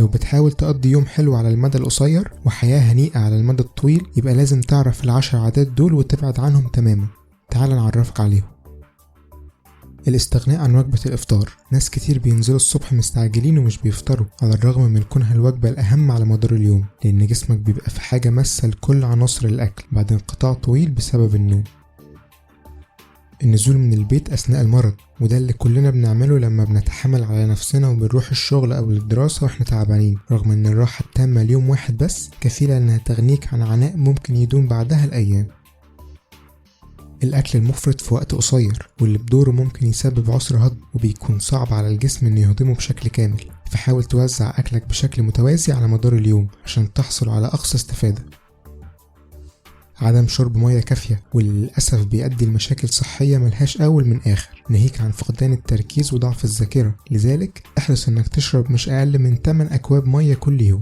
لو بتحاول تقضي يوم حلو على المدى القصير وحياة هنيئة على المدى الطويل، يبقى لازم تعرف ال10 عادات دول وتبعد عنهم تماما. تعال نعرفك عليهم. الاستغناء عن وجبة الإفطار. ناس كتير بينزلوا الصبح مستعجلين ومش بيفطروا، على الرغم من كونها الوجبة الأهم على مدار اليوم، لأن جسمك بيبقى في حاجة ماسة لكل عناصر الأكل بعد انقطاع طويل بسبب النوم. النزول من البيت أثناء المرض، وده اللي كلنا بنعمله لما بنتحامل على نفسنا وبنروح الشغل أو الدراسة وإحنا تعبانين، رغم إن الراحة التامة ليوم واحد بس كفيلة إنها تغنيك عن عناء ممكن يدوم بعدها الأيام. الأكل المفرط في وقت قصير، واللي بدوره ممكن يسبب عسر هضم وبيكون صعب على الجسم إنه يهضمه بشكل كامل، فحاول توزع أكلك بشكل متوازي على مدار اليوم عشان تحصل على أقصى استفادة. عدم شرب مية كافية، واللي للأسف بيؤدي لمشاكل صحية ملهاش أول من آخر، ناهيك عن فقدان التركيز وضعف الذاكرة، لذلك احرص إنك تشرب مش أقل من 8 أكواب مية كل يوم.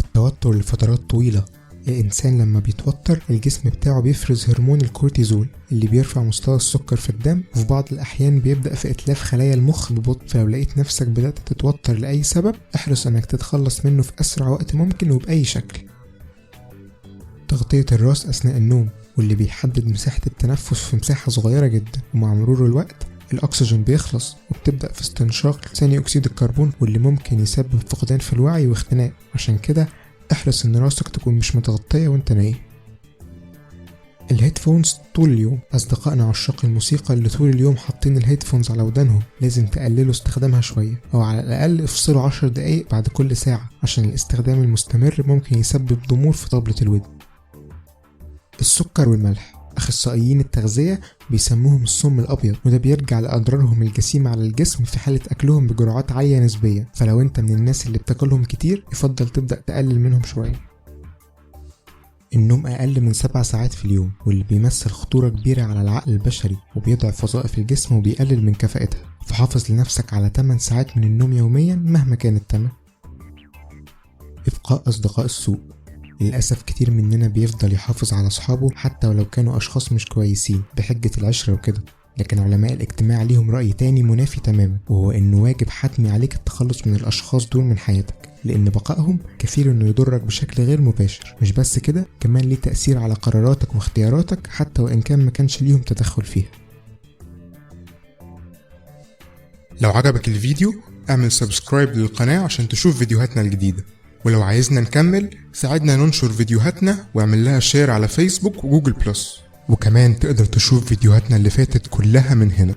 التوتر لفترات طويلة. الإنسان لما بيتوتر الجسم بتاعه بيفرز هرمون الكورتيزول اللي بيرفع مستوى السكر في الدم، وفي بعض الأحيان بيبدأ في إتلاف خلايا المخ ببطء. فلو لقيت نفسك بدأت تتوتر لأي سبب، احرص إنك تتخلص منه في أسرع وقت ممكن وبأي شكل. تغطية الراس أثناء النوم، واللي بيحدد مساحة التنفس في مساحة صغيرة جدا، ومع مرور الوقت الأكسجين بيخلص وبتبدأ في استنشاق ثاني أكسيد الكربون، واللي ممكن يسبب فقدان في الوعي واختناق. عشان كده احرص إن راسك تكون مش متغطية وانت نايم. ال headphones طول اليوم. أصدقائنا عشاق الموسيقى اللي طول اليوم حاطين ال headphones على ودانهم، لازم تقللوا استخدامها شوية، أو على الأقل افصلوا 10 دقايق بعد كل ساعة، عشان الاستخدام المستمر ممكن يسبب ضمور في طبلة الودن. السكر والملح. أخصائيين التغذية بيسموهم السم الأبيض، وده بيرجع لأضرارهم الجسيمة على الجسم في حالة أكلهم بجرعات عالية نسبيا، فلو أنت من الناس اللي بتاكلهم كتير يفضل تبدأ تقلل منهم شوية. النوم أقل من 7 ساعات في اليوم، واللي بيمثل خطورة كبيرة على العقل البشري وبيضعف وظائف الجسم وبيقلل من كفاءتها، فحافظ لنفسك على 8 ساعات من النوم يوميا مهما كان التمن. إبقاء أصدقاء السوء. للأسف كتير مننا بيفضل يحافظ على أصحابه حتى ولو كانوا أشخاص مش كويسين بحجة العشرة وكده، لكن علماء الاجتماع ليهم رأي تاني منافي تماما، وهو إنه واجب حتمي عليك التخلص من الأشخاص دول من حياتك، لأن بقائهم كفيل إنه يضرك بشكل غير مباشر. مش بس كده، كمان ليه تأثير على قراراتك واختياراتك حتى وإن كان ما كانش ليهم تدخل فيها. لو عجبك الفيديو اعمل subscribe للقناة عشان تشوف فيديوهاتنا الجديدة، ولو عايزنا نكمل ساعدنا ننشر فيديوهاتنا واعمل لها share على فيسبوك وجوجل بلس، وكمان تقدر تشوف فيديوهاتنا اللي فاتت كلها من هنا.